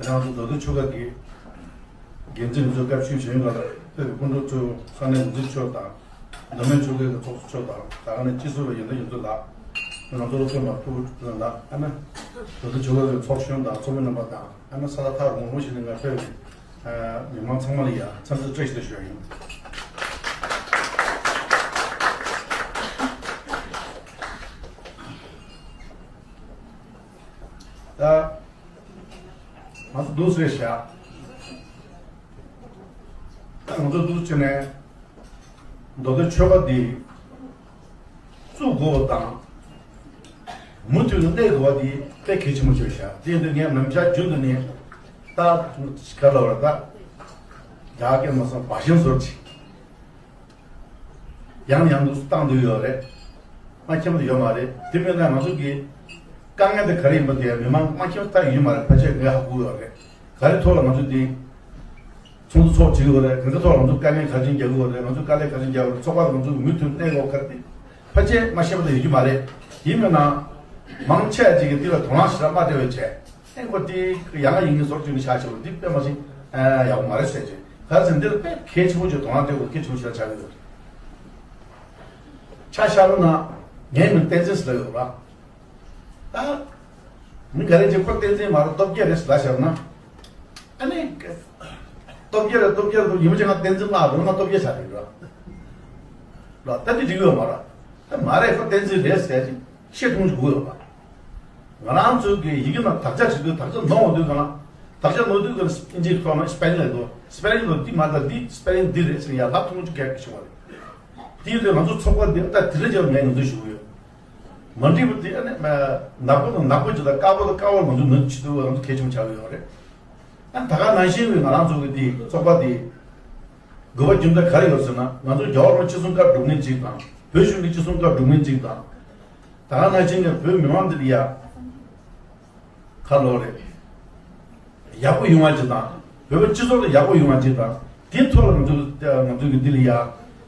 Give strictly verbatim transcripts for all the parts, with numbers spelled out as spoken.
ང་ཚོ་མདོ་སྟོད་ཆོལ་ཁ་གི་འགན་འཛིན་ཚོ་སྐབས་ཤིག་བྱོན་ཡོད་ལ། བོད་ཀྱི་སྐུ་མགྲོན་ཚོ་ས་གནས་འགོ་འཛིན་མཆོག་དང་། མདོ་སྨད་ཆོལ་ཁའི་ཚོགས་གཙོ་མཆོག་དང་། ད་ག་ནས་སྤྱི་ཟུར་བ་ཡོད་མདོག་ཡོད་མདོག་ལ། ང་ཚོ་སློབ་སྟོན་པ་ཕུར་བུ་ལགས། ཨ་ནི་མདོ་སྟོད་ཆོལ་ཁ་གི་ཚོགས་གཞོན་དང་ཚོགས་མི་རྣམ་པ་དང་། ཨ་ནི་ས་ཐག་རིང་པོ་ཞིག་ནས་ང་ཕེབས་པའི་མི་མང་ཚང་མ་ལ་ཡ་འཚམས་འདྲི་བཀྲ་ཤིས་བདེ་ལེགས་ཞུ་ཡ་ཡིན། ད་ང་ཚོ་འདུག་སེ་བཞག་ད་ང་ཚོ་འདུག་བྱས་ནས་མདོ་སྟོད་ཆོལ་ཁ་འདི་བཙུགས་དགོས་པ་དང་། མུ་མཐུད་ནས་གནས་དགོས་པ་འདི་དཔེ་གལ་ཆེན་པོ་ཆགས་བཞག་དེ་ཡིན་དུས་ངས་ནམ་ཞག་རྒྱུན་དུ་ནས་ད་ག་ལ་བར་ད་རྒྱ་སྐད་མ་སོང་བ་ཞིང་ཟོར་ཅིག་ཡང་ཡང་དུ་བཏང་འདོད་ཡོད་རེད། མ་ཁྱབ་ཡོད་མ་རེད། དེ་མིན་ན་ང་ཚོ་གི་དཀའ་ངལ་དེ་ག་རེ་ཡིན་པ་དེ་མི་མང་མ་ཁྱབ་ད་ཡོད་མ་རེད། ཕལ་ཆེར་ངས་ཧ་གོ་ཡོད་རེད། ག་རེ་ཐོག་ལ་ང་ཚོ་དེ་ཚོགས་འདུ་ཚོགས་བྱེད་ཡོད་རེད། ག་རེ་ཐོག་ལ་ང་ཚོ་དཀའ་ངལ་ག་རེ་རྒྱག་གི་ཡོད་རེད། ང་ཚོ་དཀའ་ལས་ག་རེ་རྒྱག་གི་ཡོད་རེད། ཚོགས་པ་ང་ཚོ་མུ་མཐུད་གནས་དགོས་ག་རེ་ཕལ་ཆེར་མ་ཤེས་པ་དེ་ཡོད་ཀྱི་མ་རེད། ཡིན་མིན་ན་མང་ཆེ་ཅིག་གིས་དེ་ལ་དོ་སྣང་ཞེ་དྲག་མ་སྤྲད་པ་བྱས། ཨེ་ཁོ་དེ་ཡང་ཡིན་ངེས་ཟོར་བཅུག་ནས་བཞག་ཆེ་བ་འདི་དཔེ་མ་ཤེས་ཡག་པོ་མ་རེད་ཟེར་གྱི། ག་རེ་ཟེར་ན་འདི་ལ་དཔེ་གལ་ཆེན་པོ་ཅིག་དོ་སྣང་སྤྲད་དགོས་གལ་ཆེན་པོ་ཞིག་ཆགས་ཀྱི་ཡོད། ཆ་བཞག་པ་ན་ངའི་མིང་བསྟན་འཛིན་ཟེར་ལབ་ཡོད་ར། ད་མི་ག་རེ་ཅིག་ཁོ་བསྟན་འཛིན་མ་རེད་སྟོབས་རྒྱལ་རེད་ཟེར་ལབ་བཞག་ན། ཨ་ནི་སྟོབས་རྒྱལ་རེད་སྟོབས་རྒྱལ་རེད་ཡིན་པ་ཅིག་ང་བསྟན་འཛིན་ལབ་རུང་ང་སྟོབས་རྒྱལ་ཆགས་ཀྱི་ཡོད་ར། ད་འདི་འགྲིག་ཡོད་མ་ར། ད་མ་རེད་ཁོ་བསྟན་འཛིན་རེད་ཟེར་ཅིག་ཤེས་ཐུབ་དགོས་ཡོད་པ། ང་རང་ཚོའི་གི་ཡི་གེ་ནང་དག་ཆ་བྱེད་དུས་དག་ཆ་ནོར་འོང་དུས་གང་ལ། དག་ཆ་ནོར་དུས་གང་ལ་ཨིན་ཇིའི་ཐོག་ནས་སི་པེ་ལིང་ལ་འདུག་སི་པེ་ལིང་ལ་འདི་མ་འདྲ་འདི་སི་པེ་ལིང་འདི་རེད་ཟེར་ཡ་ལབ་ཐུབ་མཁན་ཅིག་གལ་ཆེ་བ་རེད། དེ་ཡིན་དུས་ང་ཚོ་ཚོགས་པ་འདི་ལྟ་དེ་རིང་ཅིག་ངས་ང་ཚོས་ཞུ་གི་ཡོད། མ་འགྲིག་པ་དེ་ཨ་ནི་ནག་པོ་དང་ནག་པོ་ཅིག་དང་དཀར་པོ་དང་དཀར་པོ་ང་ཚོ་ནོར་བྱེད་དུས་ང་ཚོ་གལ་ཆེན་པོ་ཆགས་ཀྱི་ཡོད་རེད། ཨ་ནི་ད་ག་ནང་བཞིན་གྱི་ང་རང་ཚོ་གི་འདི་ཚོགས་པ་འདི་དགོས་པ་རྒྱུ་མཚན་ག་རེ་ཡོད་ཟེར་ན་ང་ཚོ་རྒྱལ་བ་རིན་པོ་ཆེ་ཚོ་བཀའ་སྒྲུབ་མཁན་ཅིག་དང་བོད་གཞུང་གི་སྤྱི་ཚོགས་བཀའ་སྒྲུབ་མཁན་ཅིག་དང་། ད་ག་ནང་བཞིན་གྱི་བོད་མི་མང་འདི་ལ་ཡ། ཁ་ལོ་རེད། ཡག་པོ་ཡོང་བ་ཅིག་དང་། བོད་པ་སྤྱི་ཚོགས་ལ་ཡག་པོ་ཡོང་བ་ཅིག་དང་། དེའི་ཐོག་ལ་ང་ཚོ་ང་ཚོ་གི་འདི་ལ་ཡ།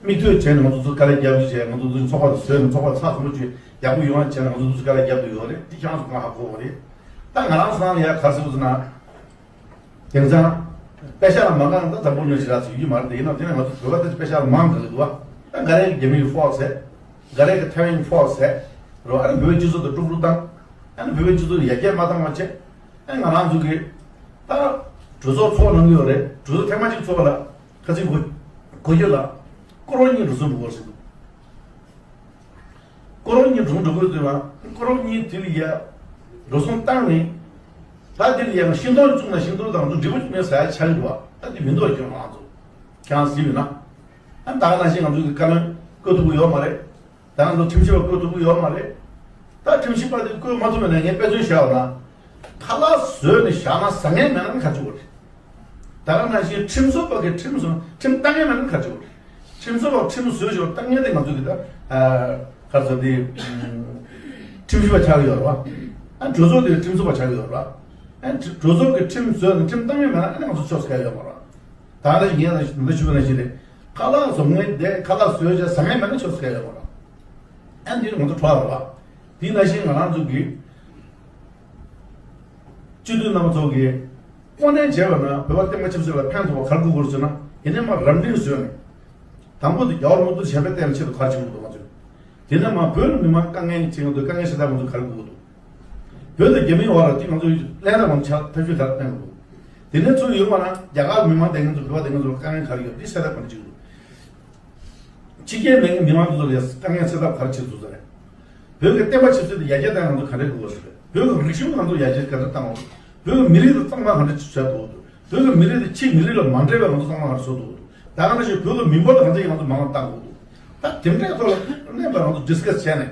མིག་ལྟོས་བྱས་ནས་ང་ཚོ་ཚོ་དཀའ་ལས་རྒྱབ་བྱས་ང་ཚོ་ཚོ་ཚོགས་པ་དང་བཟོས་ནས་ཚོགས་པ་ཚགས་ཚུད་པོ་ཅིག་ཡག་པོ་ཡོང་བ་བྱས་ནས་ང་ཚོ་ཚོ་དཀའ་ལས་རྒྱབ་ཏུ་ཡོད་རེད། འདི་ཁྱེད་རང་ཚོ་གང་ཧ་གོ་བ་རེད། ད་ང་རང་ཚོ་ནང་ལ་ཡ་ག་རེ་ཟེར་ན། དེང་སང་། པེ་ཤ་ལ་མ་འགངས་ད་འཛམ་བུ་གླིང་ཞེ་དྲག་ཚོ་ཡོད་ཀྱི་མ་རེད་དེ་ཡིན་ན་དེ་ནས་ང་ཚོ་བོད་པ་དེ་པེ་ཤ་ལ་མང་གི་རེད་འདུག་བ། ད་འགའ་རེ་རྒྱ་མིའི་ཧྥོག་ཟེར། འགའ་རེ་གི་ཐའེ་ཝན་ཧྥོག་ཟེར། རོ་ཨ་ནི་བོད་པའི་སྤྱི་ཚོགས་དང་དཀྲུག་དཀྲུག་བཏང་། ཨ་ནི་བོད་པའི་སྤྱི་ཚོགས་ལ་ཡར་རྒྱས་མ་བཏང་བ་བྱས། ཨ་ནི་ང་རང་ཚོ་གི་ད་གྲོས་ཚོགས་ཚོགས་གནང་གི་ཡོད་རེད། གྲོས་ཚོགས་ཐེངས་མ་གཅིག་ཚོགས་ལ་ཁ་སང་གོ་གོ་རྒྱུ་ལ་སྐོར་བ་གཉིས་འགྲོ་སོང་འགྲོ་དགོས་ཟེར་འདུག་སྐོར་བ་གཉིས་འགྲོ་འགྲོ་དགོས་ཟེར་བ། སྐོར་བ་གཉིས་དེ་ལ་ཡ་འགྲོ་སོང་བཏང་ནས། ད་དེ་ལ་ཡང་ཤིང་སྡོང་བཙུགས་ན་ཤིང་སྡོང་དང་ཚོ་འབྲས་བུ་མེད་ཟ་ཡ་ཆགས་འགྲོ་བ། ད་དེ་མི་འདུག་ཁྱོད་རང་ཚོ་ཁྱེད་རང་གཟིགས་ཡོད་ན། ཨ་ད་ག་ནང་བཞིན་ང་ཚོ་གི་བཀའ་བློན་བསྐོ་ཐུབ་ཀྱི་ཡོད་མ་རེད། ད་ང་ཚོ་ཁྲིམས་ཞིབ་པ་བསྐོ་ཐུབ་ཀྱི་ཡོད་མ་རེད། ད་ཁྲིམས་ཞིབ་པ་དེ་བསྐོ་མ་ཐུབ་པ་ན་ངས་དཔེ་མཚོན་བཞག་པ་ན། ཁ་ལག་བཟོས་ནས་བཞག་ན་ཟ་མཁན་མེད་ན་ག་ཅི་དགོས་རེད། ད་ག་ནང་བཞིན་ཁྲིམས་བཟོ་པ་གིས་ཁྲིམས་བཟོ་ཁྲིམས་བཏང་མཁན་མེད་ན་ག་ཅི་དགོས་རེད། ཁྲིམས་བཟོ་པ་ཁྲིམས་བཟོས་ཞོར་བཏང་མཁན་དེ་ང་ཚོ་གི་ད་ག་ཚོད་དེ་ཁྲིམས་ཞིབ་པ་ཆགས་ཀྱི་ཡོད་རེད་བ། ཨ་གྲོས་ཚོགས་དེ་ཁྲིམས་བཟོ་པ་ཆགས་ཀྱི་ཡོད་རེད་བ། ཨ་གྲོས་ཚོགས་ཀྱིས་ཁྲིམས་བཟོས་ནས་ཁྲིམས་བཏང་མཁན་མེད་ན་ཨ་ནི་ང་ཚོ་ཆོག་ས་ག་ཡོད་མ་རེད། ད་ལྟ་ངས་ལ་འདི་ཞུ་བ་ནང་བཞིན་རེད། ཁ་ལག་བཟོ་མཁན་དེ་ཁ་ལག་བཟོས་བྱས་ཟ་མཁན་མེད་ན་ཆོག་ས་ག་ཡོད་མ་རེད། ཨ་འདི་ང་ཚོ་གྲོགས་རེད་བ། དེ་ནང་བཞིན་ང་རང་ཚོ་གི་སྤྱི་འཐུས་རྣམ་པ་ཚོ་གིས་དངོས་གནས་བྱས་པ་ན་བོད་པ་སྟོང་པ་ཆབ་སྲིད་ལ་ཕན་ཐོགས་པ་ག་རེ་དགོས་ཀྱི་རེད་ཟེར་ན། ཡིན་ནའི་མར་རམ་འདེགས་བཟོས་ནས། དང་པོ་དེ་རྒྱལ་བ་རིན་པོ་ཆེ་ཞབས་པད་བརྟན་ཆེད་དུ་ག་རེ་བྱེད་དགོས་འདུག་ང་ཚོས། དེ་ནས་མར་བོད་ལ་མི་མང་དཀའ་ངལ་བྱེད་ཀྱི་འདུག་དཀའ་ངལ་སེལ་ཐབས་ང་ཚོས་ག་རེ་དགོས་ཀྱི་འདུག་བོད་དང་རྒྱ་མིའི་བར་ལ་དེ་ང་ཚོས་ལས་ཀ་མང་ཆགས་ཐབས་ཤེས་ག་རེ་བཏོན་དགོས་འདུག་དེ་ནས་ཚུར་ཡོང་བ་ན་རྒྱ་གར་མི་མང་དེ་ང་ཚོ་བོད་པ་དེ་ང་ཚོ་ལ་དཀའ་ངལ་ག་རེ་ཡོད་འདི་སེལ་ཐབས་ག་འདྲ་བྱེད་ཀྱི་འདུག་ཕྱི་རྒྱལ་ནས་མི་མང་ཚོ་ལ་དཀའ་ངལ་སེལ་ཐབས་ག་རེ་བྱེད་ཐུབ་ས་རེད། བོད་ཀྱི་བསྟན་པ་ཆབ་སྲིད་དེ་ཡར་རྒྱས་གཏང་ང་ཚོ་ག་འདྲས་དགོས་པ་ཞིག་རེད། བོད་ཀྱི་རིག་གཞུང་ང་ཚོ་ཡར་རྒྱས་ག་འདྲས་གཏང་དགོས། བོད་ཀྱི་མི་རིགས་དང་གཙང་མ་ག་འདྲས་བྱེད་དགོས་འདུག་བོད་ཀྱི་མི་རིགས་དེ་ཕྱིའི་མི་རིགས་ལ་མ་འདྲེས་པའི་ང་ཚོ་གཙང་མ་ག་འདྲས་བཟོ་དགོས་འདུག་ད་ག་ནང་བཞིན་བོད་ཀྱི་མི་འབོར་དེ་ག་འདྲས་ང་ཚོ་མང་བ་གཏང་དགོས་འདུག་ད་དེ་འདྲའི་ཐོག་ལ་གནས་པ་ང་ཚོ་ཌི་སི་ཀ་སི་བྱས་ནས།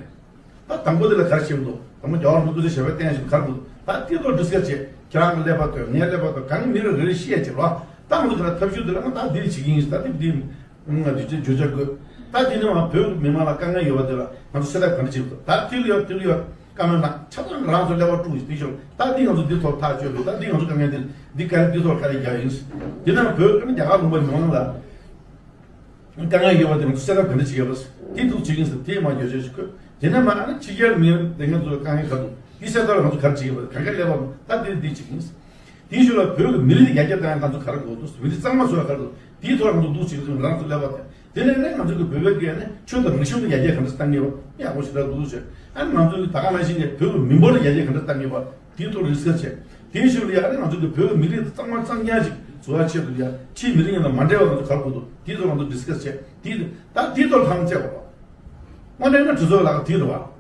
ད་དང་པོ་དེ་ལ་ག་རེ་བྱེད་དགོས་འདུག་དང་པོ་རྒྱལ་བ་རིན་པོ་ཆེ་ཞབས་པད་བརྟན་ཞིང་ག་རེ་དགོས་འདུག་ད་དེ་ཐོག་ཌི་སི་ཀ་སི་བྱས། ཁྱེད་རང་གི་ཀླད་པ་ཐོན། ངའི་ཀླད་པ་ཐོན། གང་གི་མི་རེ་རེ་ཤེས་ཡ་བྱེད་རོགས། ད་ང་ཚོ་ག་ལ་ཐབས་ཤུགས་དེ་ལ་ང་ད་འདི་བྱེད་ཀྱི་ཡིན། ད་འདི་འདི་ང་འདི་བྱེད་བརྗོད་བྱ་དགོས། ད་འདི་ནི་ང་བོད་མི་མང་ལ་དཀའ་ངལ་ཡོད་པ་དེ་ལ་ང་ཚོ་སེལ་ཐབས་ག་འདྲ་བྱེད་དགོས། ད་དེ་ལ་ཡོད་དེ་ལ་ཡོད་བཀའ་མོལ་གནང་། ཆ་ཚང་རང་ཚོ་ཀླད་པ་དཀྲུགས་ཤིག་དེ་ཤོག་ད་འདི་ང་ཚོ་འདི་ཐོག་ཐག་གཅོད་དགོས། ད་འདི་ང་ཚོ་དཀའ་ངལ་འདི་འདི་ག་རེ་འདི་ཐོག་ག་རེ་རྒྱག་ཡིན། དེ་ནང་བོད་ཀྱི་རྒྱ་གར་ལུང་པ་མི་མང་ལ། དཀའ་ངལ་ཡོད་པ་དེ་ང་ཚོ་སེལ་ཐབས་ག་འདྲ་བྱེད་ཀྱི་ཡོད་པ། དེ་ཐུགས་བྱེད་ཀྱི་ཡིན་ཟེར་དེ་མ་བརྗོད་བྱ་ཞིག་དགོས། དེ་ནས་མ་ཨ་ནི་ཕྱི་རྒྱལ་མི་དེ་ང་ཚོ་དཀའ་ངལ་ག་འདུག་དེ་སེལ་ཐབས་ལ་ང་ཚོ་ག་རེ་བྱེད་ཀྱི་ཡོད་པ། གང་ག་ཀླད་པ་ད་དེ་འདི་བྱེད་ཀྱི་ཡིན། དེའི་ཤུལ་ལ་བོད་ཀྱི་མི་རིགས་ཡར་རྒྱས་བཏང་ཡ་ང་ཚོ་ག་རེ་དགོས་འདུག་མི་རིགས་གཙང་མ་བཟོ་ཡ་ག་རེ་འདུག་དེའི་ཐོག་ལ་ང་ཚོ་འདུག་ཅིག་རང་ཚོ་ཀླད་པ་དེ་དེ་ནས་ནས་ང་ཚོ་གི་བོད་པའི་སྒེར་ནས་ཆོས་དང་རིག་གཞུང་དུ་ཡར་རྒྱས་ག་འདྲ་བཏང་གི་ཡོད་ཡག་པོ་ཞེ་དྲག་འདུག་ཟེར། ཨ་ནི་ང་ཚོ་གི་ད་ག་ནང་བཞིན་གྱི་བོད་ཀྱི་མི་འབོར་ཡར་རྒྱས་ག་འདྲ་བཏང་གི་ཡོད་པ་དེའི་ཐོག་ལ་ཌིས་ཀ་སི་བྱས། དེའི་ཤུལ་ལ་ཡ་ཨ་ནི་ང་ཚོ་གི་བོད་ཀྱི་མི་རིགས་དེ་གཙང་མ་གཙང་རྐྱང་ཞིག་བཟོ་ཡ་ཆེད་དུ་ཡ་ཕྱིའི་མི་རིགས་ཡིན་ན་མ་འདྲ་བ་ང་ཚོ་ག་རེ་དགོས་འདུག་དེའི་ཐོག་ང་ཚོ་ཌིས་ཀ་སི་བྱས། དེའི་ད་དེའི་ཐོག་ལ་ཐང་བཅད་པ་དངོས་གནས་ན་གྲོས་ཚོགས་ལ་དེའི་རུ་བ།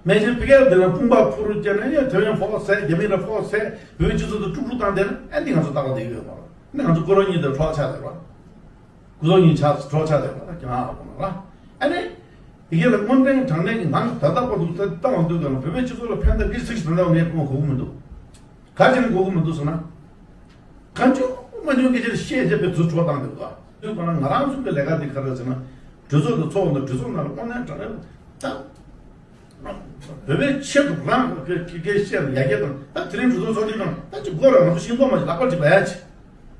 མེ་ཆེན་ཕི་ཀེར་འདི་ལ་དཔུང་པ་ཕུ་རུ་བཅད་ནས་ཡང་ཐེ་ཝན་ཕོག་ཟེར། རྒྱ་མི་ལ་ཕོག་ཟེར། བོད་སྤྱི་ཚོགས་དང་དཀྲུག་དཀྲུག་བཏང་བསྡད་ན་ཨ་འདི་ང་ཚོ་ལྟ་བ་བསྡད་ཡོད་མ་རེད། ཨ་ནི་ང་ཚོ་ཀོ་རོ་གཉིས་དང་གྲོགས་ཆགས་ཟེར་བ། ཀོ་རོ་གཉིས་ཆགས་གྲོགས་ཆགས་ཟེར་བ་ཀྱང་ཨ་ཁོ་ན་ར། ཨ་ནི་དེ་ག་ལ་དངོས་བསྟན་དྲང་གནས་ཀྱི་ནང་ད་ལྟ་བར་དུ་ད་ལྟ་བར་དུ་ག་ལ་བོད་པའི་སྤྱི་ཚོགས་ལ་ཕན་ཐོགས་ཀྱི་ཚིག་ཞིག་ད་ལྟ་བར་ངས་གོ་གི་མི་འདུག་ག་ཅི་ནས་གོ་གི་མི་འདུག་ཟེར་ན། གང་བྱུང་མ་བྱུང་སྐད་ཆ་བཤད་བྱས་པའི་རྫུ་འཕྲོག་བཏང་འདུག་ག་དུས་གང་ལ་ང་རང་ཚོ་གི་ལས་ཀ་འདི་ག་རེ་ཟེར་ན། གྲོས་ཚོགས་དང་ཚོགས་འདུ་གྲོས་ཚོགས་ནང་ལ་དངོས་གནས་དྲང་གནས་ད། བོད་པའི་ཆེད་དུ་རང་གི་སྐད་བཤད་ལ་ཡར་རྒྱས་དང་ད་དེ་རིང་གྲོས་ཚོགས་ཚོགས་དུས་དང་ད་ཅི་དགོས་ར་ང་ཚོ་ཤིང་ཏོག་མ་ཞིག་ལག་པ་ཅིག་བས་ཅི།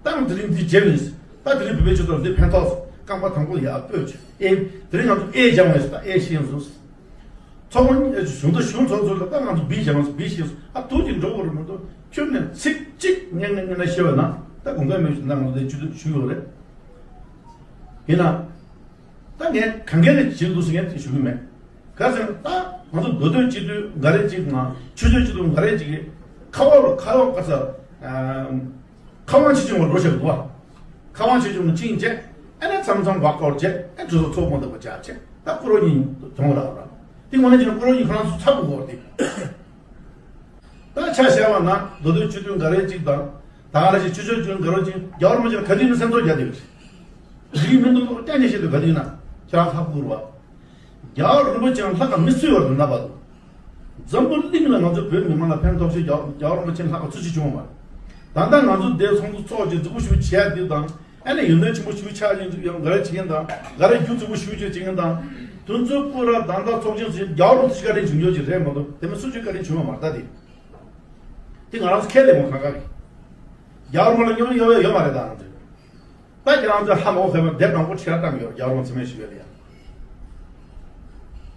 ད་ང་དེ་རིང་འདི་བརྗེད་མིན། ད་དེ་རིང་བོད་པའི་ཆེད་དུ་འདི་ཕན་ཐོགས་སོ་རྐང་པ་དང་པོ་ཡར་སྤོས་ཅི་ཨེ། དེ་རིང་ང་ཚོ་ཨེ་སྦྱང་བས་སོ་ད་ཨེ་ཤེས་སོ། ཚོགས་པ་གཞུང་དང་གཞུང་ཚོགས་ཚོ་ལ་ད་ང་ཚོ་བི་བྱས་མ་སོང་བི་ཤེས་སོང་ཨ་ཐུགས་ཀྱི་འགྲོ་བ་རུ་མ་གཏོགས་ཁྱོད་ནས་ཚིག་གཅིག་ངན་ངན་ངན་ན་ཤེས་བ་ན་ད་དགོངས་འགལ་མེད་ཞུ་ན་ང་ཚོ་དེ་ཇུས་གཏོགས་ཞུ་ཡོད་རེད། ཡིན་ན་ད་ངས་གང་གལ་ལ་བྱེད་འདུག་ཟེར་ངས་དེ་ཞུ་གི་མེད། ག་ཟེར་ན་ད་ང་ཚོ་མདོ་སྟོད་སྤྱི་འཐུས་འགའ་རེ་གཅིག་ང་ཆོས་ཕྱོགས་སྤྱི་འཐུས་འགའ་རེ་གཅིག་གིས་ཁ་བ་ལ་ཁ་བ་ག་ས། ཁ་དབང་ཆེ་ཆུང་བ་རོ་ཞབས་འདུག་བ། ཁ་དབང་ཆེ་ཆུང་བ་ཅིང་བཅས་ཨ་ནི་མཚམས་མཚམས་བག་སྐོར་བྱས་ཨ་གྲོས་ཚོགས་ཚོགས་མ་ཐུབ་པ་བྱ་བྱས་ད་ཀུ་རོ་གཉིས་གྱོང་རག་ར། དེ་དངོས་གནས་བྱས་ན་ཀུ་རོ་གཉིས་ཁོ་རང་ཚོ་ཚ་དགོས་གོ་དེ། ད་ཆ་བཞག་པ་ན་མདོ་སྟོད་ཆོས་མཐུན་འགའ་རེ་གཅིག་དང་། ད་ག་རེ་ཅིག་ཆོས་ཕྱོགས་ཆོས་འགའ་རེ་གཅིག་རྒྱལ་བ་རིན་པོ་ཆེ་ག་དུས་ནས་སེམས་ཚོར་རྒྱག་དེ་རེད། རིགས་མི་འདུག་ལོག་ཀྱང་ཉེ་ཤེས་དུ་ག་དུས་ན་ཁྱེད་རང་ཧ་གོ་རུ་བ། རྒྱལ་བ་རིན་པོ་ཆེའང་ལྷག་ག་མི་བསུ་བར་དུ་ན་བ་དུ། འཛམ་བུ་གླིང་ལ་ང་ཚོ་བོད་མི་མང་ལ་ཕན་ཐོགས་ཤེས་རྒྱལ་རྒྱལ་བ་རིན་པོ་ཆེ་ལྷག་ག་ཚུལ་ཞིག་བྱུང་བ། ད་ལྟ་ང་ཚོ་འདས་ཚོགས་འདུ་ཚོགས་ཀྱི་འཛུགས་པོ་ཞུ་བྱས་དུས་དང་ཨ་ནི་ཡོན་ཏན་ཆེན་པོ་ཞུ་ཆགས་ཡིན་ཡང་ག་རེ་བྱེད་མཁན་དང་ག་རེ་རྒྱུ་འཛུགས་པོ་ཞུ་བྱེད་བྱེད་མཁན་དང་། དུས་ཚོད་སྐུ་ར་ད་ལྟ་ཚོགས་ཆེན་ཚོགས་ཆེན་རྒྱལ་བ་རིན་པོ་ཆེ་བཀའ་དྲིན་བྱུང་ཡོད་ཀྱི་རེད་མ་གཏོགས་དེ་མིན་སུ་ཆོས་བཀའ་དྲིན་བྱུང་བ་མ་རེད་ད་དེ། དེ་ང་རང་ཚོ་ཁས་ལེན་མོ་གང་ག་རེད། རྒྱལ་བ་རིན་པོ་ལ་སྙོམས་གཡོ་ཡོད་ཡོད་མ་རེད་ད་ང་ཚོས། ད་ཁྱེད་རང་ཚོས་ཧ་མ་གོ་ཁས་པ་དེབ་མང་པོ་ཆེ་ར་བཀྲམ་ཡོད་རྒྱལ་བ་རིན་པོ་ཆེ་མེད་ཞུ་ཡོད་ལ་ཡ།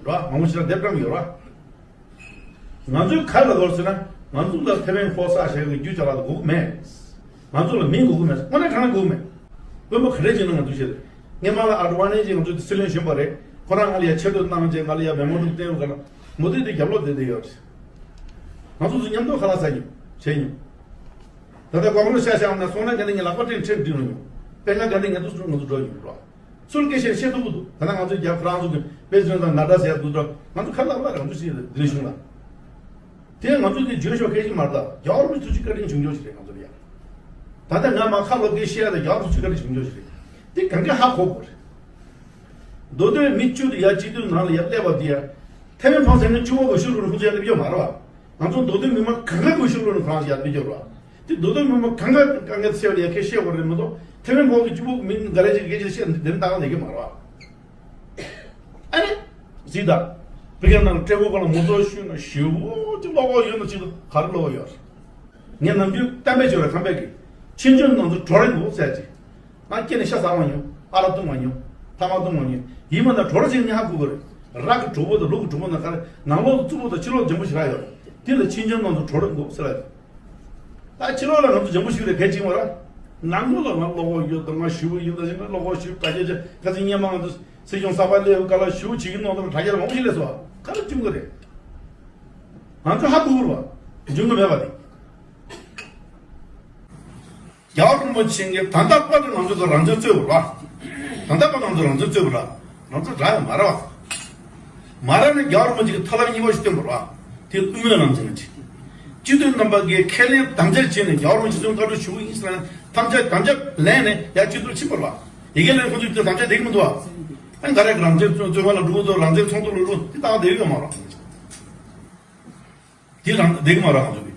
ར་མང་པོ་ཆེ་ར་དེབ་བཀྲམ་ཡོད་ར། ང་ཚོས་ག་རེ་ལབ་ཟེར་ན་ང་ཚོ་ལ་ཐེ་ཝན་ཕོག་ས་ཞེས་ཀྱི་རྒྱུ་ཅ་ལག་དགོས་ཀྱི་མེད། ང་ཚོ་ལ་མི་དགོས་ཀྱི་མེད་དངོས་གནས་དྲང་གནས་དགོས་ཀྱི་མེད། དཔོན་པོ་ག་རེ་བྱས་ན་ང་ཚོ་བཤད་དེ། སྔས་མ་ལ་ཨ་ཌི་ཝ་ནི་ཇི་ང་ཚོ་དེ་སྲིད་བློན་གཞོན་པ་རེད། ཁོ་རང་ང་ལ་ཡ་ཆེ་བསྟོད་གནང་རྗེས་ང་ལ་ཡ་མེ་མོ་འདུག་བསྟན་ཡོད་ག་ན། མུ་མཐུད་དེ་རྒྱབ་ལོག་བསྡད་བསྡད་ཡོད་རེད། ང་ཚོ་ཚོ་མཉམ་དུ་ཁ་ལག་ཟ་མྱོང་བྱས་མྱོང་། ད་ལྟ་གོང་རུ་ཤ་ཤ་ཡང་ན་སོང་ན་ག་ནས་ངས་ལག་པ་སྤྲད་ཁྲིད་འགྲིག་མྱོང་། དཔེ་ང་ག་ནས་ངས་དུ་སུ་ང་ཚོ་འགྲོ་ཡོང་རོགས། ཚུར་སྐད་ཆ་བཤད་ཐུབ་ཀྱི་འདུག་ད་ལྟ་ང་ཚོ་རྒྱ་ཕ་རང་ཚོ་གི་དཔེ་མཚོན་དང་ན་ད་ཟེར་འདུག་འགྲོ་ང་ཚོ་ཁ་ལག་ལ་རང་ཚོ་ཞིག་ལ་འདིར་བྱུང་ལ། དེ་ང་ཚོ་དེ་བརྗོད་ཤོག་སྐད་ཆ་མ་རེད་ད་རྒྱ་བར་མི་ཚོ་ཅིག་བཀའ་དྲིན་བྱུང་ཆོག་ཞིག་རེད་ང་ཚོ་ལ་ཡ། ད་ལྟ་ང་མ་ཁ་ལོ་སྐད་བཤད་ཡ་ད་རྒྱ་བར་ཚོ་ཅིག་བཀའ་དྲིན་བྱུང་ཆོག་ཞིག་རེད། དེ་གང་ག་ཧ་གོ་དགོས་རེད། མདོ་སྟོད་མི་བཅུ་དེ་ཡ་སྤྱི་འཐུས་ནང་ལ་ཡ་སླེབས་པ་དེ་ཡ། ཐེ་ཝན་ཕོག་ཟེར་ནས་གཅིག་པོ་གོ་ཤུགས་རུ་ཁུངས་ཆེ་སླེབས་ཡོད་མ་རེད་བ། ང་ཚོ་མདོ་སྟོད་མི་མང་གང་ག་གོ་ཤུགས་རུ་ནས་ཁོ་རང་ཡ་སླེབས་ཡོད་རེད་བ། དེ་མདོ་སྟོད་མི་མང་གང་ག་དཀའ་ངལ་སེལ་བ་ཡ་ཁས་བཤད་དགོས་རེད་མ་གཏོགས་ཐེ་ཝན་ཕོག་གི་གཅིག་པོ་མི་འགའ་རེ་ཅིག་སྐད་ཆ་བཤད་འདི་འདི་ལྟ་ག་ལས་ཀྱི་མ་རེད་བ། ཨ་ནི། གཟིགས་དང་། བི་ཀ་ནང་སྤྲེལ་ཕོ་ཁོ་ལ་ངོ་ཚོ་ཞུས་ན་ཞེ་པོ་ཅིག་བློ་ཁོག་ཡོད་ན་ཅིག་ཏུ་ག་རེ་བློ་ཁོག་ཡོད་རེད། ངས་ནམ་རྒྱུན་གཏམ་དཔེ་བརྗོད་རེད་ཁམས་པའི་གི། ཁྱིམ་རྒྱུད་ནང་དུ་གྲོ་རེ་འདུག་ཟེར་ཅིག་ང་སྐྱེས་ནས་ཤ་ཟ་མ་མྱོང་། ཨ་རག་བཏུང་མ་མྱོང་། ཐ་མག་བཏུང་མ་མྱོང་། ཡིན་པ་ན་གྲོ་རེ་ཟེར་ནི་ཧ་གོ་གི་རེད། རག་གི་གྲོགས་པོ་དང་ལུག་གི་གྲོགས་པོ་ན་ག་རེ་ནང་ལོགས་སུ་རྩུབ་པོ་དང་ཕྱི་ལོགས་འཇམ་པོ་ཞིག་རག་ཡོད་རེད། དེ་ལ་ཁྱིམ་རྒྱུད་ནང་དུ་གྲོ་རེ་འདུག་ཟེར་ལ། ད་ཕྱི་ལོགས་ལ་ང་ཚོ་འཇམ་པོ་ཞིག་རེད་གལ་ཆེན་པ་ར། ནང་ལོགས་ལ་ང་བློ་ཁོག་ཡོད་དང་ང་ཞེ་པོ་ཡིན་དང་ཞེ་ན་བློ་ཁོག་ཞེ་པོ་དྲ་རྒྱ་ཆེ་ཁ་ཚིག་སྙན་མ་ང་ཚོ་སྲིད་སྐྱོང་གསར་པ་སླེབས་ག་ལ་ཞེ་པོ་བྱེད་ཀྱི་ནང་དུ་དྲ་རྒྱ་མང་པོ་ཞིག་སླེབས་སོང་བ་ག་རེ་བྱུང་གི་རེད། ང་ཚོ་ཧ་གོ་གི་རེད་བ། འབྱུང་གི་མེད་པ་དེ། རྒྱལ་བ་རིན་པོ་ཆེ་གིས་ད་ལྟ་བར་དུ་ང་ཚོ་ཚོ་རང་བཙན་རྩོད་པ་ར། ད་ལྟ་བར་ང་ཚོ་རང་བཙན་རྩོད་པ་ར། ང་ཚོ་རག་ཡོད་མ་རེད་བ། མ་རག་ནས་རྒྱལ་བ་རིན་པོ་ཆེ་གིས་ཐབས་ལམ་གཉིས་པ་ཞིག་བཏོན་པ་ར། དེ་དབུ་མའི་ལམ་ཟེར་ན་ཅི། སྤྱི་འཐུས་རྣམ་པ་གིས་ཁས་ལེན་དམ་བཅའ་བྱས་ནས་རྒྱལ་བ་རིན་པོ་ཆེ་ཚོ་བཀའ་སྒྲུབ་ཞུ་གི་ཡིན་ཟེར་ནས་དམ་བཅའ་དམ་བཅའ་ལེན་ནས་ཡར་སྤྱི་འཐུས་ཕྱིན་པ་ར། ཡི་གེ་ལེན་ཁོང་ཚོས་དེ་དམ་བཅའ་བསྡད་ཀྱི་མི་འདུག་བ། ཨ་ག་རེ་རང་བཙན་རྩོད་པ་ལ་འགྲོ་གི་འདུག་རང་བཙན་ཚོགས་འདུ་ལ་འགྲོ་དེ་ལྟ་བ་བསྡད་ཡོད་མ་རེད། དེ་རང་བསྡད་ཀྱི་མ་རེད་ང་ཚོ་གི།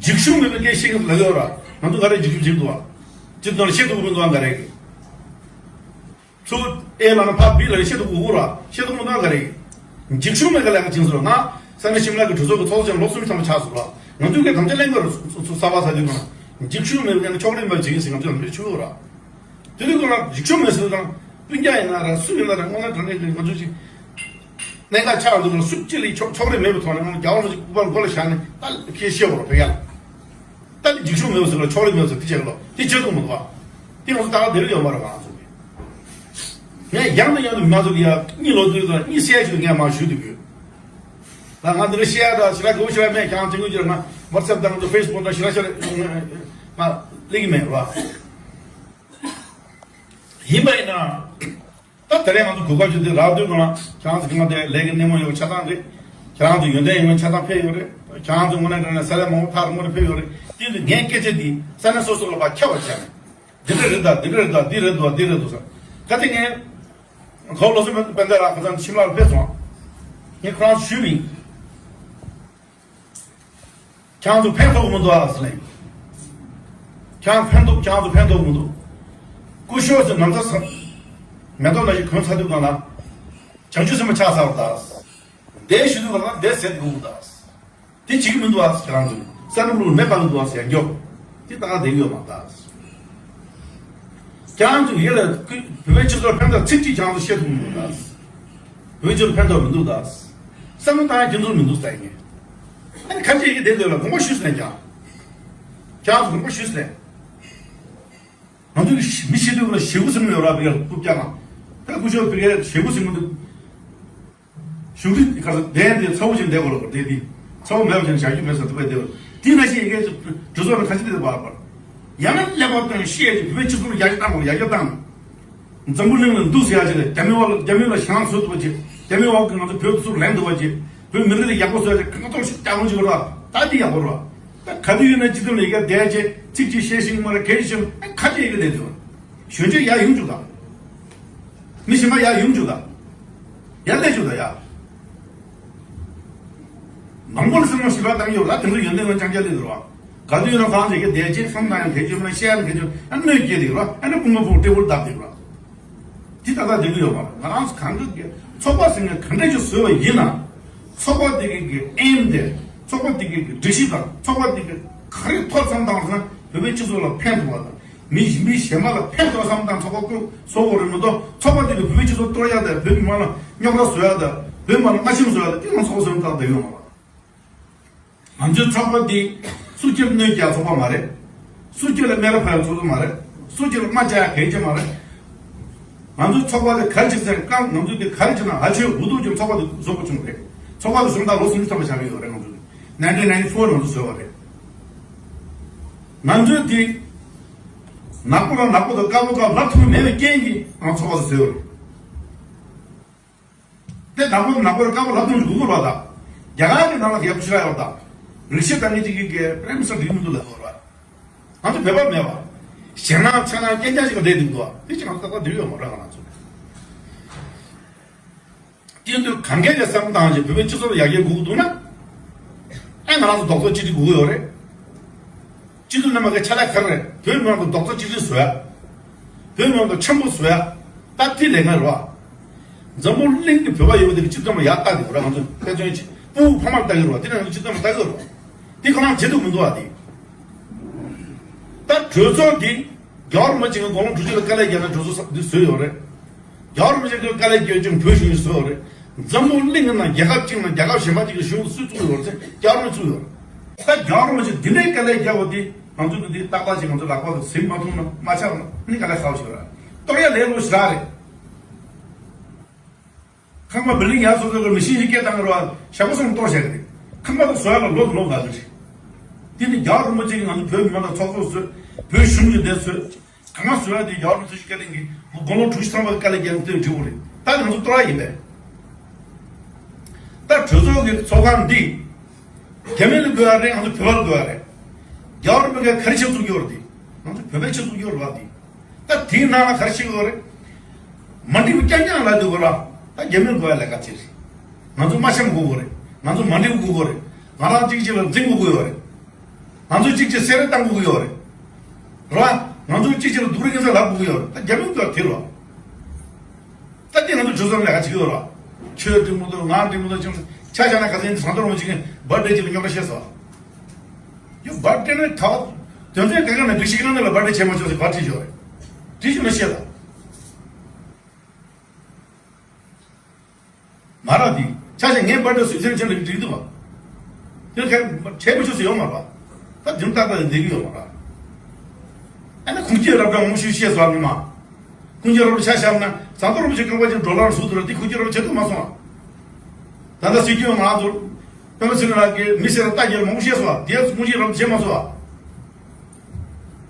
འཇིགས་ཞུམ་མེད་པའི་སྐད་ཆ་ཞིག་ལབ་ཡོད་ར། ང་ཚོ་ག་རེ་འཇིགས་ཞུམ་བྱེད་འདུག་བ། སྤྱིར་བཏང་ལ་བཤད་ཐུབ་ཀྱི་མི་འདུག་བ་ག་རེ་གི། ཚུར་ཨེ་ལབ་ན་ཕར་བི་ལབ་ནས་བཤད་ཐུབ་ཀྱི་ཡོད་ར། བཤད་ཐུབ་མི་འདུག་བ་ག་རེ་གི། འཇིགས་ཞུམ་མེད་པའི་ལས་ཀ་བྱེད་ཟེར་ན། ས་གནས་ཤིམ་ལ་གི་གྲོས་ཚོགས་ཀྱི་ཚོགས་གཙོ་ལོ་གསུམ་ཐམ་པ་ཆགས་སོང་ར། ང་ཚོ་གི་དམ་བཅའ་ལེན་དགོས་ར། གསར་པ་ཟ་དུས་གང་འཇིགས་ཞུམ་མེད་པའི་ལས་ཀ་ཕྱོགས་རིས་མེད་པ་བྱེད་ཀྱི་ཟེར་ང་ཚོ་ལ་མི་ཆུ་ཡོད་ར། དེ་དུས་ཁོ་རང་འཇིགས་ཞུམ་མེད་ཟེར་དང་། སྤུན་ཀྱག་ཡིན་ན་ར་སུ་ཡིན་ན་ར་དངོས་གནས་དྲང་གནས་ཀྱི་ང་ཚོ་ཅིག་གནད་འགག་ཆགས་འདུག་ན་སུ་གཅིག་ལ་ཕྱོགས་ཕྱོགས་རིས་མེད་པའི་ཐོག་ནས་ང་རྒྱལ་བ་རིན་པོ་ཆེ་སྐུ་པར་མགོ་ལ་བཞག་ནས་ད་ཁྱེད་བཤད་དགོས་རེད་བོད་ཡ་ལ། ད་འདི་འཇིགས་ཤོག་མེད་པ་ཟེར་ལ་ཕྱོགས་རིས་མེད་པ་ཟེར་དེ་བྱེད་ལོ་དེ་བྱེད་ཐུབ་མི་འདུག་ཨ། དེ་ང་ཚོ་ད་ག་དེ་རིགས་ཡོད་མ་རེད་ང་ཚོ་གི། ངས་ཡང་ནས་ཡང་དུ་མི་མང་ཚོ་གི་ཡ་གཉིད་ལོག་དུས་དང་གཉིད་སད་ཞིག་ངས་མ་ཞུ་དུས་ཡོད། ད་ང་འདི་འདྲ་བཤད་ཡ་ད་ཞི་ལ་གོ་ཞི་ལ་མེད་ཀྱང་དྲན་གི་ཡོད་ན་ཝ་ཊི་སེབ་དང་ད་ཕེ་སི་བུག་དང་ཞི་ལ་ཞི་ལ་ང་སླེབས་ཀྱི་མེད་ར། ཡིན་པ་ཡིན་ན། ད་དེ་རིང་ང་ཚོ་གོ་སྐབས་ཅིག་དེ་རག་དུས་གང་ལ་ཁྱེད་རང་ཚོ་གི་ང་དེ་ལས་ཀའི་སྣེ་མོ་ཡོད་ཆ་ཚང་རེད། ཁྱེད་རང་ཚོ་ཡོན་ཏན་ཡོད་ཆ་ཚང་ཕེབས་ཡོད་རེད། ཁྱེད་རང་ཚོ་དངོས་གནས་དྲང་གནས་ས་ལས་མང་པོ་ཐག་རིང་པོ་ནས་ཕེབས་ཡོད་རེད། དེ་ཚོ་ངའི་སྐད་ཆ་འདི་ས་གནས་སོ་སོ་ལ་ཕར་ཁྱབ་པ་བྱས་ནས་འདི་འདྲ་རེད་ད་འདི་འདྲ་རེད་ད་འདི་རེད་འདུག་འདི་རེད་འདུག་ཟེར། ག་དེ་ངས་གའུ་ལོ་སི་དཔལ་ལྡན་ལགས་ཁ་སང་ཁྱིམ་ལ་ཕེབས་སོང་། ངས་ཁོ་རང་ཞུས་པ་ཡིན། ཁྱེད་ཚོ་ཕན་ཐོགས་མི་འདུག་ཨ་ཟེར་ལེ། ཁྱེད་ཕན་ཐོགས་ཁྱེད་ཚོ་ཕན་ཐོགས་མི་འདུག་སྐུ་ཞབས་ཟེར་ན་ཚ་ས། མེ་ཏོག་ནང་བཞིན་གོན་ཚར་དུས་གང་ལ། བྱང་ཆུབ་སེམས་དཔའ་ཆགས་ཚར་བ་ད། འདས་ཞུ་དུས་གང་ལ་འདས་ཟེར་དགོས་ད། དེ་བྱེད་ཀྱི་མི་འདུག་ཨ་ཁྱེད་རང་ཚོ། སེམས་ལུགས་མེ་སྤར་གི་འདུག་ཨ་ཟེར་མགྱོགས། དེ་ད་ག་བསྡད་ཀྱི་ཡོད་མ་ད། ཁྱེད་རང་ཚོ་ཡིད་ལ་བོད་པའི་སྤྱི་ཚོགས་ཕན་ཐོགས་ཚིག་གཅིག་ཁྱེད་རང་ཚོ་བཤད་ཐུབ་མི་འདུག་ད། བོད་ཕྱོགས་ཕན་ཐོགས་མི་འདུག་ད། བསམ་བློ་བཏང་ཡ་ཁྱེད་ཚོར་མི་འདུག་ཟེར་ངས། ཨ་ནི་ཁ་ཅིག་གིས་དེ་འདོད་ལ་དགོངས་པ་ཞུས་ཟེར་ཀྱང་། ཁྱེད་རང་ཚོ་དགོངས་པ་ཞུས་ཟེར། ང་ཚོ་གི་མི་ཤི་དུས་ལ་ཞེ་པོ་ཟིན་ཡོད་ར་བི་ཀ་རྐུབ་བཀྱག་ནང་། ད་སྐུ་ཞབས་བི་ཀའི་ཞེ་པོ་ཟིན་མི་འདུག་བཞུགས་ཁྲི་ག་ས་གདན་དེ་ཚ་བོ་ཅན་བསྡད་དགོས་ལ་བར་དེ་དེ་ཚ་བོ་མེད་པ་ཅན་བཞག་རྒྱུ་མེད་ས་དུ་བས་བསྡད་པ་དེ་ན་ཤི་ཡི་གེ་གྲུ་ཚོགས་ནང་ཁ་ཅིག་དེ་བར་བར་ཡང་ན་ཀླད་པ་སྟོན་ཤི་ཡ་ཅིག་བོད་སྤྱི་ཚོགས་ལ་ཡར་རྒྱས་བཏང་དགོས་ཡར་རྒྱས་བཏང་། འཛམ་བུ་གླིང་ལ་འདུག་ཟེར་ཡ་ཅིག་ལ་རྒྱ་མི་བ་ལ་རྒྱ་མི་ལ་ཞེ་སྡང་བཟོ་ཐུབ་པ་ཅིག་རྒྱ་མི་བ་གི་ང་ཚོ་བོད་ཚུར་ལེན་ཐུབ་པ་ཅིག་བོད་མི་རིགས་ལ་ཡག་པོ་བཟོ་ཡ་ཅིག་གང་ག་ཐོག་ཞིག་ཀྱག་ཀྱོག་ཅིག་ར་ད་འདི་ཡག་པོ་ར་ད་ག་དུས་ཡིན་ན་སྤྱི་ཚོགས་ལ་ཡི་གེ་བསྡད་ཅིག་ཚིག་ཅིག་བཤད་ཤེས་མ་རེད་གལ་ཆེན་ཨ་ཁ་ཅིག་ཡི་གེ་བསྡད་དུས་གཞོན་སྐྱེས་ཡར་ཡོང་བཅུག་དང་། མི་གཞན་པ་ཡར་ཡོང་བཅུག་དང་། ཡར་སླེབས་བཅུག་དང་ཡ། མང་པོ་ལ་སེམས་ནང་ཞིབ་པ་བཏང་ཡོད་ལ་དེ་ཚོ་ཡོན་ཏན་ལ་རྐྱང་རྐྱང་སླེབས་འདུག་ར། ག་དུས་ཡིན་ན་ཁང་ཅིག་གི་བསྡད་ཅིག་བསམ་བཏང་ཡང་གལ་ཆེན་མ་བཤད་ཡང་གལ་ཆེན་ཨ་གནོད་སྐྱེལ་དེ་ར་ཨ་ནི་དཔུང་པ་ཕུག་སྤྲེའུ་བརྡབ་དེ་ར། དེ་ད་ལྟ་བསྡད་ཀྱི་ཡོད་མ་རེད། ང་རང་ཚོ་གང་གི་ཚོགས་པ་ཟེར་མཁན་ག་འདྲ་ཞིག་བཟོས་པ་ཡིན་ན། ཚོགས་པ་དེ་གི་གི་ཨེམ་དེ་ཚོགས་པ་དེ་གི་གི་སྒྲིག་གཞི་དང་ཚོགས་པ་དེ་གི་ག་རེ་ཐོག་བསམ་བཏང་ཟེར་ན་བོད་པའི་སྤྱི་ཚོགས་ལ་ཕན་ཐོགས་པ་དང་མི་མི་གཞན་པ་ལ་ཕན་ཐོགས་བསམ་བཏང་ཚོགས་པ་ཀུན་བཟོ་དགོས་རེད་མ་གཏོགས་ཚོགས་པ་དེ་གི་བོད་པའི་སྤྱི་ཚོགས་གཏོར་ཡ་དང་བོད་མི་མང་ལ་རྙོག་དྲ་བཟོ་ཡ་དང་བོད་མི་མང་ལ་སྔ་ཞིབ་བཟོ་ཡ་དང་དེ་ཡང་ཚོགས་པ་བཟོས་ན་ད་བསྡད་ཡོད་མ་རེད། ང་ཚོའི་ཚོགས་པ་འདི་སུ་སྐྱིད་གནོད་སྐྱེལ་ཚོགས་པ་མ་རེད། སུ་སྐྱིད་ལ་སྨད་ར་ཕབ་ཚོགས་པ་མ་རེད། སུ་སྐྱིད་ལ་དམའ་ཆ་གལ་ཆེ་མ་རེད། ང་ཚོའི་ཚོགས་པ་འདི་ག་རེ་བྱེད་ཟེར་ན་ང་ཚོས་འདི་ག་རེ་བྱེད་ན་ཧ་ཅང་འུ་ཐུག་ཀྱང་ཚོགས་པ་འདི་བཟོ་དགོས་བྱུང་རེད། ཚོགས་པ་འདི་བཟོ་ད་ལོ་སུམ་ཅུ་ཐམ་པ་ཆགས་ཀྱི་ཡོད་རེད། ང་ཚོ་nineteen ninety-four ནང་དུ་བཟོས་པ་རེད། ང་ཚོས་འདི་ནག་པོ་ལ་ནག་པོ་དང་དཀར་པོ་དང་ལབ་ཐུབ་མེད་པའི་རྐྱེན་གྱིས་ང་ཚོགས་པ་འདི་བཟོས་པ་རེད། དེ་དང་པོ་ནག་པོར་དཀར་པོ་ལབ་ཐུབ་དགོས་དགོས་ར་ད། རྒྱ་གར་གྱི་ནང་ལ་ཡག་པོ་ཞིག་ཡོད་ད། རིག་གཞི་དང་ངེད་ཅིག་གི་གི་རེམ་ས་འགྲིག་མི་འདུག་ལ་དགོས་ར། ང་ཚོ་བོད་པ་མེད་པ། ཞེད་སྣང་ཚ་ནང་སྐྱེ་རྒྱ་ཞིག་བསྡད་འདུག་འདུག་དེ་ཅིག་ང་ཚོ་ཏག་ཏག་འགྲིག་ཡོད་མ་ར་ང་ཚོ། དེ་དུས་གང་གལ་གྱི་བསམ་བཏང་ཞིག་བོད་པའི་སྤྱི་ཚོགས་ལ་ཡར་རྒྱས་དགོས་ཀྱི་འདུག་ན། ཨེ་ང་རང་ཚོ་རྡོག་རྩ་གཅིག་སྒྲིལ་དགོས་ཀྱི་ཡོད་རེད། སྤྱི་འཐུས་རྣམ་པ་གི་ཆ་ལག་ག་རེ་རེད། བོད་མི་མང་དུ་རྡོག་རྩ་གཅིག་སྒྲིལ་བཟོ་ཡ། བོད་མི་མང་དུ་འཆམ་པོ་བཟོ་ཡ། ད་དེ་ལས་ཀ་རེད་བ། འཛམ་བུ་གླིང་གི་བོད་པ་ཡོད་པ་དེ་གི་སྤྱི་ཚོགས་ལ་ཡར་ལྟ་དེ་རེད་བ། ང་ཚོ་དཔེ་མཚོན་ཆེ་སྤུ་གུ་ཕ་མར་ལྟ་གི་རེད་བ། དེ་ནས་ང་ཚོ་སྤྱི་ཚོགས་ལ་ལྟ་གི་རེད་བ། དེ་ཁོ་རང་བྱེད་ཐུབ་མི་འདུག་བ་དེ། ད་གྲོས་ཚོགས་དེ་རྒྱལ་བ་རིན་པོ་ཆེ་གི་དགུང་ལོ་དྲུག་ཅུ་ལ་དཀའ་ལས་བརྒྱབ་ནས་གྲོས་ཚོགས་འདི་བཟོས་ཡོད་རེད། རྒྱལ་བ་རིན་པོ་ཆེ་གིས་དཀའ་ལས་བརྒྱབ་ཅིང་བོད་གཞུང་གིས་བཟོས་ཡོད་རེད། འཛམ་བུ་གླིང་གི་ནང་རྒྱལ་ཁབ་གཅིག་ནང་རྒྱལ་ཁབ་གཞན་པ་གཅིག་གི་གཞུང་སུས་བཙུགས་ཡོད་རེད་ཟེར་རྒྱལ་བ་རིན་པོ་ཆེས་བཙུགས་ཡོད་རེད། ད་རྒྱལ་བ་རིན་པོ་ཆེ་འདི་འདྲའི་དཀའ་ལས་བརྒྱབ་པ་འདི་ང་ཚོ་གི་འདི་ཏག་ཏག་ཅིག་ང་ཚོ་ལག་པ་གི་ཟིན་མ་ཐུབ་ན་མ་ཆགས་ན་ནི་དཀའ་ལས་ཁག་པོ་ཞིག་རེད། གཏོར་ཡ་ལས་སླ་པོ་ཞེ་དྲག་རེད། ཁང་པ་བི་ལིང་ཡར་བཟོ་ཚར་དུས་མི་ཤིང་ཞིག་སྐྱེ་བཏང་གི་རེད་བ། ཞག་པོ་གསུམ་གཏོར་བཞག་གི་རེད། ཁང་པ་དེ་བཟོ་ཡ་ལ་ལོ་དང་ལོ་འགའ་གི་རེད། དེ་ནི་རྒྱལ་བ་རིན་པོ་ཆེ་གིས་ང་ཚོ་བོད་མི་མང་དང་ཚོགས་གཙོ་བཟོས། བོད་གཞུང་གི་འདི་བཟོས། གང་བཟོས་ཡ་དེ་རྒྱལ་བ་རིན་པོ་ཆེ་སྐྱེ་ལྡན་གྱི་དགུང་ལོ་དྲུག་ཅུ་ཐམ་པ་གི་དཀའ་ལས་བརྒྱབ་ནས་དེ་འགྲིག་གི་རེད། ད་ང་ཚོ་གཏོར་ཡ་ཡིན་པས། ད་གྲོས་ཚོགས་ཀྱི་ཚོགས་ཁང་འདི་རྒྱ་མི་ལ་དགོས་ཡ་རེད། ང་ཚོ་བོད་པ་ལ་དགོས་ཡ་རེད། རྒྱལ་བ་རིན་པོ་ཆེས་ག་རེ་ཆེད་བཙུགས་ཡོད་རེད་དེ། ང་ཚོ་བོད་པའི་ཆེད་བཙུགས་ཡོད་རེད་བ་དེ། ད་དེའི་ནང་ལ་ག་རེ་བྱེད་དགོས་རེད། མ་འགྲིག་པ་རྐྱང་རྐྱང་ལབ་དུས་གོ་ར། ད་རྒྱ་མིར་དགོས་ཡ་ལས་ཀ་ཅིག་རེད། ང་ཚོ་མ་འཆམ་དགོས་གོ་རེད། ང་ཚོ་མ་འགྲིག་དགོས་གོ་རེད། ང་རང་གཅིག་གཅིག་ལ་འཛིང་དགོས་ཀྱི་ཡོད་རེད། ང་ཚོ་གཅིག་གཅིག་སེ་ར་བཏང་དགོས་ཀྱི་ཡོད་རེད། རེད་བ། ང་ཚོ་གཅིག་གཅིག་ལ་སྡུག་རུས་སྐྱོན་ས་ལབ་དགོས་ཀྱི་ཡོད་རེད། ད་རྒྱ་མིར་དགོས་ཡ་དེ་རེད་བ། ད་དེ་ང་ཚོ་གྲོས་ཚོགས་ལས་ཀ་བྱེད་ཀྱི་ཡོད་རེད་བ། ཁྱོད་འགྲིག་མི་འདུག་ང་འགྲིག་མི་འདུག་ཅིང་ཆ་བཞག་ན་ག་ཚོད་ཡིན་ཟངས་མདོག་རིན་པོ་ཆེ་གི་བར་ཌེ་ཅིག་ལ་རྙོག་དྲ་བཤད་སོང་། ཡོ་བར་ཌེ་ནི་ད་དོན་ཚན་ག་ག་ནས་སྒྲིག་གཞི་ག་ནས་ལ་བར་ཌེ་བྱེད་མ་ཆོག་ཟེར་བར་ཌེ་བྱོས་རེད། དེ་བྱུང་ན་བཤད་དང་། མ་ར་དེ། ཁ་ཤས་ངའི་པར་ཏི་སུད་སི་ཆེན་ལ་འགྲིག་འདུག་བ། དེ་ཁ་བྲལ་མི་ཆོག་ཟེར་ཡོང་མ་རེད་བ། ད་དེ་ལྟ་ད་འདི་གི་ཡོང་མ་རེད། ཨ་ནི་ཁུངས་སྐྱེལ་རབ་གྲངས་དངོས་ཤུགས་བཤད་སོང་ནི་མ། ཁུངས་སྐྱེལ་རབ་ཆ་བཞག་ན་ཟམ་གདོང་རིན་པོ་ཆེ་རྐང་པ་ཅན་ཌོ་ལར་ཟུག་ཐུབ་ར་དེ་ཁུངས་སྐྱེལ་རབ་བྱེད་ཐུབ་མ་སོང་བ། ད་ལྟ་སྲིད་སྐྱོང་ང་ཚོ་པད་མ་ཚེ་རིང་ལགས་ཀྱིས་མི་སེར་ལ་ལྟ་རྒྱལ་མང་པོ་བཤད་སོང་བ། དེ་ཁུངས་སྐྱེལ་རབ་བྱེད་མ་སོང་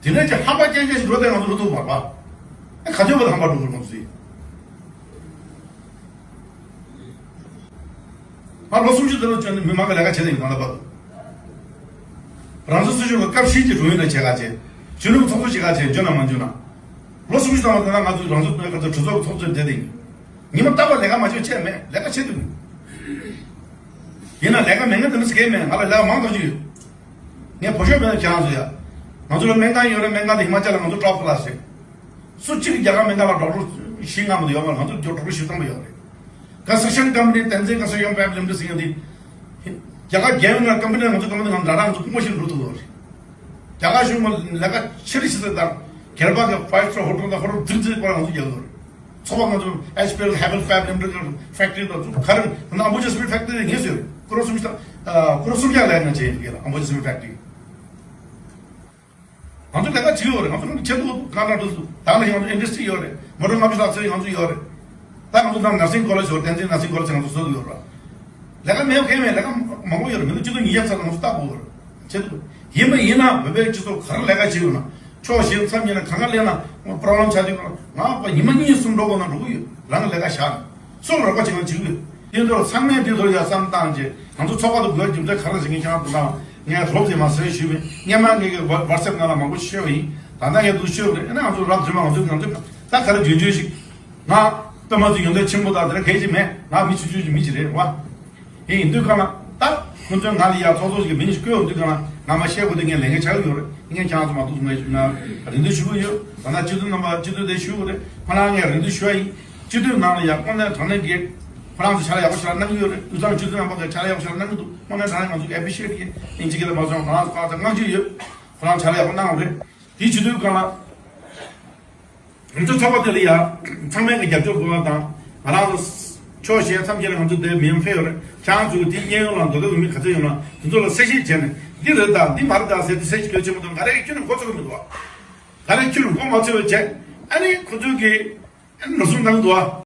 བ། དེ་ནས་ཀྱི་ཧམ་པ་རྐྱང་རྐྱང་ཞིག་འགྲོ་དེ་ང་ཚོ་འགྲོ་ཐུབ་མ་རེད་བ། ཨ་ག་ཚོད་བ་ཧམ་པ་འགྲོ་དགོས་མ་ཚུལ། ང་ལོ་སུམ་ཅུ་དེ་ལ་བཅོན་ནས་མི་མང་གི་ལས་ཀ་བྱས་ནས་ཡོད་ན་ལ་བབ། རང་སོ་སོ་ཞིག་ལ་སྐབས་ཤིག་གི་གྲོན་ཡོད་ན་བྱེད་ག་བྱེད། གཞོན་ནུ་ཚོགས་གཙོ་བྱེད་ག་བྱེད། འཇོན་ན་མ་འཇོན་ན། ལོ་སུམ་ཅུ་ཙམ་ལ་ད་ལྟ་ང་ཚོའི་རང་སོ་སོའི་ཁ་ཚོ་གྲོས་ཚོགས་ཚོགས་གཙོས་བསྡད་དེ་ཡིན། ཉི་མ་རྟག་པར་ལས་ཀ་མ་བྱེད་བྱས་མེད། ལས་ཀ་བྱེད་དུ་ཡིན། ཡིན་ན་ལས་ཀ་མེད་ངན་དེ་འདྲ་ཟེར་གི་མེད། ང་ལ་ལས་ཀ་མང་དག་ཅིག་ཡོད། ངས་བོད་ཤོག་བོད་ལ་ཁྱེད་རང་ཚོ་ཡ། ང་ཚོ་ལ་སྨན་ཁང་ཡོད་རེད། སྨན་ཁང་དེ་ཧི་མ་ཅལ་ལ་ང་ཚོ་top class་རེད། སུ་གཅིག་རྒྱ་གར་སྨན་ཁང་ལ་ཌོག་ཊར་བཞི་ལྔ་མ་གཏོགས་ཡོད་མ་རེད། ང་ཚོ་ཌོག་ཊར་བཞི་སྟོང་པ་ཡོད་རེད། construction company། བསྟན་འཛིན་construction private limited ཟེར་མཁན་དེ། རྒྱ་གར་རྒྱལ་ཡོངས་ཀྱི་company ང་ཚོ་company ནང་འདྲ་འདྲ་ང་ཚོ་དཔུང་པ་ཞིག་འགྲོ་ཐུབ་ཡོད་རེད། རྒྱ་གར་གཞུང་ལ་ལས་ཀ་ཆེ་རིགས་ཤིག་དང་། གལ་པ་གི་five star hotel་དང་ཧོ་ཊེལ་རྫིག་རྫིག་པ་ང་ཚོ་རྒྱག་ཡོད་རེད། ཚོགས་པ་ང་ཚོ་ཨེཆ་པི་ཨེལ་Havells Fab Limited factory་དང་ཚོ་ག་རེ་ང་ཚོ་ཨམ་བུ་ཇ་སི་མིལ་factory་དེ་ངས་ཟེར་ཀོ་རོ་སུམ་ཅུ་དང་ཀོ་རོ་སུམ་བརྒྱ་ལས་ང་བྱས་ཡོད་ཀྱི་ལ་ཨམ་བུ་ཇ་སི་མིལ་factory། ང་ཚོ་ལས་ཀ་བྱེད་ཡོད་རེད། ང་ཚོ་ཆེད་དུ་ཁང་གྲངས་འགྲོ་སུ་ད་ལ་ཡང་ཨིན་ཌ་སི་ཊི་རི་ཡོད་རེད། མོ་ཊ་ལྔ་བཅུ་ལྷག་ཙམ་ང་ཚོ་ཡོད་རེད། ད་ང་ཚོ་ནང་nursing college་ཡོད་རེད། བསྟན་འཛིན་nursing college་ང་ཚོ་བཟོ་གི་ཡོད་རེད། ལས་ཀ་མེད་མཁན་མེད། ལས་ཀ་མང་པོ་ཡོད་རེད། མི་ལོ་ཆིག་སྟོང་ཉིས་བརྒྱ་ཙམ་ལ་ང་ཚོ་ལྟ་དགོས་རེད། ཆེད་དུ་ཡིན་པ་ཡིན་ན་བོད་པའི་སྤྱི་ཚོགས་ག་རེ་ལས་ཀ་བྱེད་ཡོད་ན་ཕྱོགས་གཞན་མཚམས་ཡིན་ན་གང་ག་སླེབས་ན་problem་ཆགས་དུས་ང་ཉི་མ་གཉིས་གསུམ་འགྲོ་དགོས་ན་འགྲོ་གི་ཡོད། རང་གི་ལས་ཀ་བཞག་ནས་སུ་ལ་རོགས་པ་བྱེད་ན་བྱེད་ཀྱི་ཡོད། དེ་ཚོ་ཚང་མས་དེ་ཚོ་ཡ་བསམ་བཏང་རྗེས་ང་ཚོ་ཚོགས་པ་དུ་དགོས་རྒྱུ་མཚན་ག་རེ་ཟེར་མཁན་ཁྱེད་རང་ཚོ་དང་ངས་རོབ་ཙམ་མ་ཟེར་ཞུས་པས། སྔན་མ་ངས་ཀྱི་WhatsApp་ནང་ལ་མང་པོ་ཤོད་པ་ཡིན། ད་ལྟ་ངས་འདུག་ཤོད་པ་རེད། ཨ་ནི་ང་ཚོ་རབ་རིམ་པ་ང་ཚོ་ང་ཚོ་ད་ག་རེ་རྒྱུན་རྒྱུན་ཞིག་ང་ད་མ་ཚོ་ཡོན་ཏན་ཆེན་པོ་དང་དེ་འདྲ་གལ་ཆེ་མེད། ང་མི་ཆུང་ཆུང་ཞིག་མི་ཞིག་རེད་བ། དེ་ཡིན་དུས་གང་ལ་ད་ཁོ་ཚོས་ང་ལ་ཡ་ཚོགས་གཙོ་ཞིག་མིང་ཞིག་བསྐོས་ཡོང་དུས་གང་ལ་ང་མ་བཤད་དགོས་དུས་ངས་ལས་འགན་ཆགས་ཀྱི་ཡོད་རེད། ངས་ཁྱེད་རང་ཚོ་མ་གཏོགས་ངས་ཞུ་ན་རེ་འདུན་ཞུ་གི་ཡོད། ད་ལྟ་སྤྱི་འཐུས་རྣམ་པ་སྤྱི་འཐུས་དེ་ཞུ་གི་རེད། ཁོ་རང་ངས་རེ་འདུན་ཞུ་བ་ཡིན། སྤྱི་འཐུས་ནང་ལ་ཡ་དངོས་གནས་དྲང་གནས་ཀྱི་ཁོ་རང་ཚོ་ཕྱག་ལས་ཡག་པོ་ཞེ་དྲག་གནང་གི་ཡོད་རེད། དབུས་གཙང་སྤྱི་འཐུས་རྣམ་པ་ཚོས་ཕྱག་ལས་ཡག་པོ་ཞེ་དྲག་གནང་གི་འདུག་དངོས་གནས་དྲང་གནས་ང་ཚོ་ཨེ་པི་ཤི་ཡེ་ཊི་ཡིན། ཨིན་ཇི་སྐད་ལ་མ་སོང་ང་རང་ཚོ་ཁ་ཚ་དངངས་སྐྱོ་ཡོད། ཁོ་རང་ཕྱག་ལས་ཡག་པོ་གནང་བ་རེད། དེའི་ཕྱི་དྲོའི་སྒང་ལ། ང་ཚོ་ཚོགས་པ་དེ་ལ་ཡ། ཚང་མས་ཀྱི་རྒྱབ་སྐྱོར་དགོས་པ་དང་། ང་རང་ཚོ། ཕྱོགས་གཞན་མཚམས་སྦྱོར་ལ་ང་ཚོ་དེ་མིང་ཕེབས་ཡོད་རེད། ཁྱེད་རང་ཚོ་དེའི་གཡས་གཡོན་ལ་འདོད་པའི་མི་ག་ཚོད་ཡོད་ན་དེ་ཚོ་ལ་གསལ་བཤད་བྱས་ནས་འདི་རེད་དང་འདི་མ་རེད་དང་ཟེར་ཏེ་གསལ་བཤད་གལ་ཆེན་པོ་དང་ག་རེ་ཁྱོན་ནས་མགོ་ཚོས་ཀྱི་མི་འདུག་བ། ག་རེ་ཁྱོན་ནས་མགོ་མ་ཚོས་པ་བྱས། ཨ་ནི་ཁོ་ཚོས་ཀྱི། ཨ་ནི་ནོར་སྲུང་གནང་གི་འདུག་བ།